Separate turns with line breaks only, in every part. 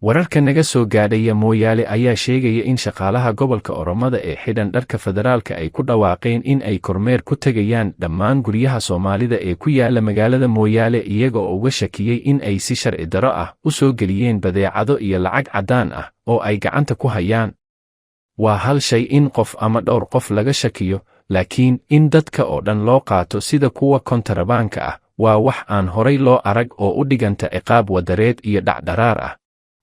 Wararka naga soo gaadhaya Mooyaale ayaa sheegaya in shaqaalaha gobolka Oromada ee xidhan dharka federaalka ay ku dhawaaqeen in ay kormeer ku tegayaan dhammaan guryaha Soomaalida ee ku yaala magaalada Mooyaale, iyaga oo uga shakiyey in ay si sharci darro ah u soo geliyeen badeecado iyo lacag caddaan ah oo ay gacanta ku hayaan. Waa hal shay in qof ama dhowr qof laga shakiyo, laakiin in dadka oo dhan loo qaato sida kuwa kontarabaanka ah waa wax aan horay loo arag oo u dhiganta ciqaab wadareed iyo dhacdharaar ah.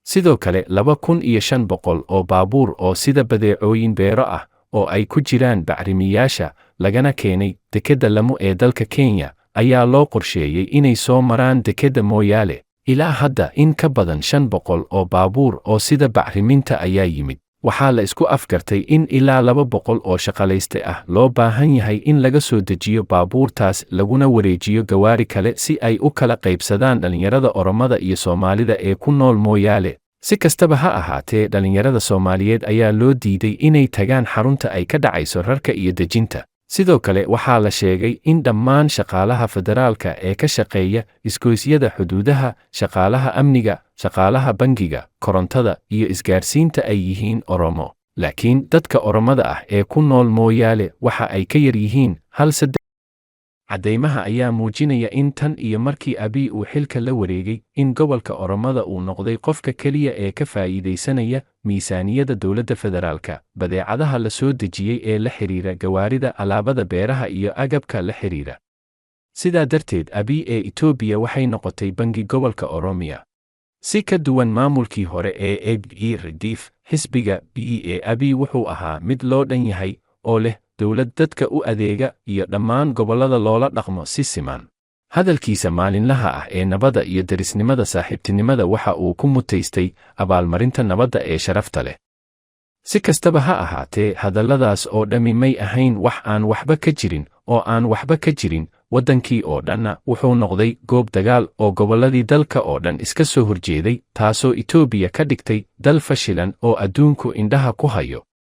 Sidoo kale, 2500 oo baabuur oo sida badeecooyin beero ah oo ay ku jiraan bacrimiyaasha, lagana keenay dekedda Lamu ee dalka Kenya, ayaa loo qorsheeyey inay soo maraan dekedda Mooyaale. Ilaa hadda in ka badan 500 oo baabuur oo sida bacriminta ayaa yimid. Waxaa la isku afgartay in ilaa 200 oo shaqalayste ah loo baahan yahay in laga soo dejiyo baabuurtaas, laguna wareejiyo gawaari kale si ay u kala qaybsadaan dhallinyarada Oromada iyo Soomaalida ee ku nool Mooyaale. Si kastaba ha ahaatee, dhallinyarada Soomaaliyeed ayaa loo diiday inay tagaan xarunta ay ka dhacayso rarka iyo dejinta. Sidoo kale, waxaa la sheegay in dhammaan shaqaalaha federaalka ee ka shaqeeya isgoysyada xuduudaha, shaqaalaha amniga, shaqaalaha bangiga, korontada iyo isgaarsiinta ay yihiin Oromo. Laakiin dadka Oromada ah ee ku nool Mooyaale waxa ay ka yar yihiin hal saddex. Caddeymaha ayaa muujinaya in tan iyo markii Abiy uu xilka la wareegay in gobolka Oromada uu noqday qofka keliya ee ka faa'iidaysanaya miisaaniyadda dowladda federaalka, badeecadaha la soo dejiyey ee la xiriira gawaarida, alaabada beeraha iyo agabka la xiriira. Sidaa darteed, Abiy ee Itoobiya waxay noqotay bangi gobolka Oromiya. Si ka duwan maamulkii hore ee EPRDF, xisbiga B ee Abiy wuxuu ahaa mid loo dhan yahay oo leh dowlad dadka u adeega iyo dhammaan gobollada loola dhaqmo si siman. Hadalkiisa maalinlaha ah ee nabadda iyo derisnimada saaxiibtinimada waxa uu ku mutaystay abaalmarinta nabadda ee sharafta leh. Si kastaba ha ahaatee, hadalladaas oo dhammi may ahayn wax aan waxba ka jirin oo aan waxba ka jirin. Waddankii oo dhanna wuxuu noqday goob dagaal oo gobolladii dalka oo dhan iska soo horjeeday, taasoo Itoobiya ka dhigtay dal fashilan oo adduunku indhaha ku hayo.